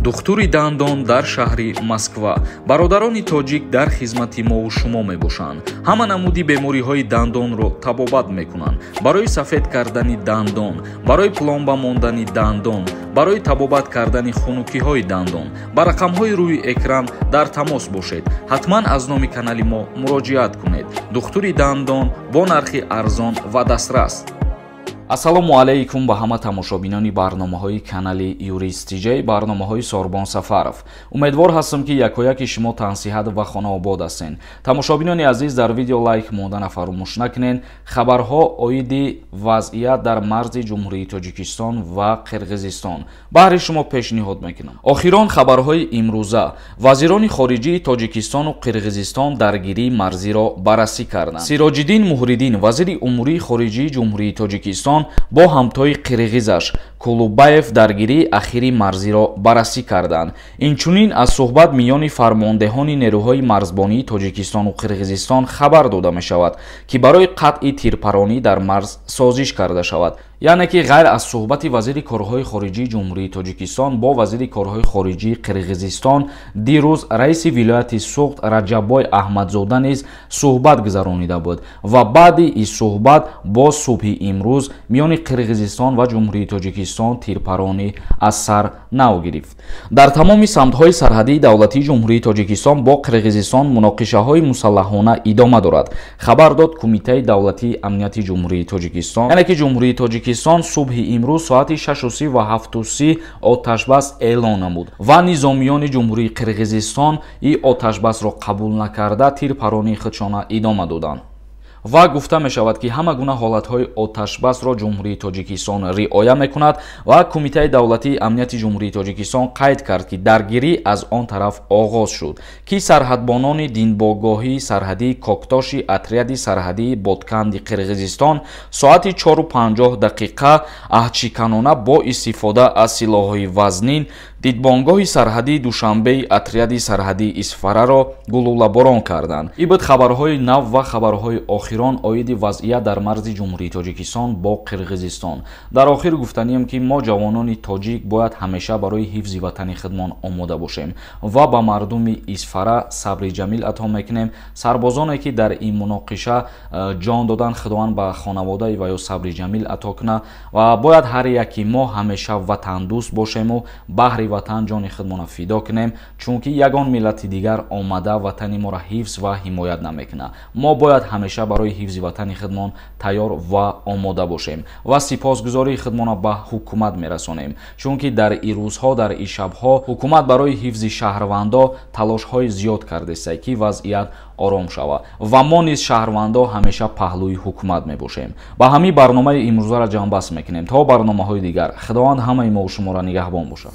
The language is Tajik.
Духтури дандон дар шаҳри Москва. Бародарони тоҷик дар хизмати мову шумо мебошанд. Ҳама намуди бемориҳои дандонро табобат мекунанд. Барои сафед кардани дандон, барои пломба мондани дандон, барои табобат кардани хунукиҳои дандон ба рақамҳои рӯи экран дар тамос бошед. Ҳатман аз номи канали мо муроҷиат кунед. Духтури дандон бо нархи арзон ва дастрас. Ассалому алайкум ба ҳама тамошобинони барномаҳои канали Юрист ТЖ, барномаҳои Сорбон Сафаров. Умедвор ҳастам, ки якояки шумо тансиҳат ва хонаобод ҳастен. Тамошобинони азиз, дар видео лайк мондана фаромӯш накунен. Хабарҳо оиди вазъият дар марзи Ҷумҳурии Тоҷикистон ва Қирғизистон баҳри шумо пешниҳод мекунам. Охирон хабарҳои имрӯза. Вазирони хориҷии Тоҷикистону Қирғизистон даргирии марзиро баррасӣ карданд. Сироҷиддин Муҳриддин, вазири умурии хориҷии Ҷумҳурии Тоҷикистон, бо ҳамтои қирғизаш Кулубаев даргирии ахири марзиро баррасӣ карданд. Инчунин аз суҳбат миёни фармондеҳони нерӯҳои марзбонии Тоҷикистону Қирғизистон хабар дода мешавад, ки барои қатъи тирпаронӣ дар марз созиш карда шавад. Яъне ки ғайр аз суҳбати вазири корҳои хориҷии Ҷумҳурии Тоҷикистон бо вазири корҳои хориҷии Қирғизистон, дирӯз раиси вилояти Суғд Раҷаббой Аҳмадзода низ суҳбат гузаронида буд ва баъди ин суҳбат боз субҳи имрӯз миёни Қирғизистон ва Ҷумҳурии Тоҷикистон тирпаронӣ аз сар нав гирифт. Дар тамоми самтҳои сарҳадии давлатии Ҷумҳурии Тоҷикистон бо Қирғизистон муноқишаҳои мусаллаҳона идома дорад, хабар дод Кумитаи давлатии амнияти Ҷумҳурии Тоҷикистон. Яъне ки Ҷумҳурии Тоҷикистон субҳи имрӯз соати 6:30 ва 7:30 оташбас эълон намуд ва низомиёни Ҷумҳурии Қирғизистон ин оташбасро қабул накарда тирпаронии худшона идома доданд. Ва гуфта мешавад, ки ҳама гуна ҳолатҳои оташбасро Ҷумҳурии Тоҷикистон риоя мекунад ва Кумитаи давлатии амнияти Ҷумҳурии Тоҷикистон қайд кард, ки даргирӣ аз он тараф оғоз шуд, ки сарҳадбонони динбогоҳии сарҳадии Коктоши отряди сарҳадии Ботканди Қирғизистон соати 4:50 аҳдшиканона бо истифода аз силоҳҳои вазнин дидбонгоҳи сарҳадии Душанбеи отряди сарҳадии Исфараро гулӯлаборон карданд. Ин буд хабарҳои нав ва хабарҳои охирон оиди вазъият дар марзи Ҷумҳурии Тоҷикистон бо Қирғизистон. Дар охир гуфтанием, ки мо ҷавонони тоҷик бояд ҳамеша барои ҳифзи ватани худмон омода бошем ва ба мардуми Исфара сабри ҷамил ато мекунем. Сарбозоне ки дар ин муноқиша ҷон доданд, Худованд ба хонаводаи ва ё сабри ҷамил ато кунад ва бояд ҳар яки мо ҳамеша ватандӯст бошему баҳри ватан ҷони худмонро фидо кунем, чунки ягон миллати дигар омада ватани моро ҳифз ва ҳимоят намекунад. Мо бояд ҳамеша барои ҳифзи ватани худмон тайёр ва омода бошем ва сипосгузории худмонро ба ҳукумат мерасонем, чунки дар ин рӯзҳо, дар ин шабҳо ҳукумат барои ҳифзи шаҳрвандо талошҳои зиёд кардааст, ки вазъият ором шавад ва мо низ шаҳрвандо ҳамеша паҳлӯи ҳукумат мебошем. Ба ҳамин барномаи имрӯзаро ҷамъбаст мекунем. То барномаҳои дигар Худованд ҳамаи мову шуморо нигаҳбон бошад.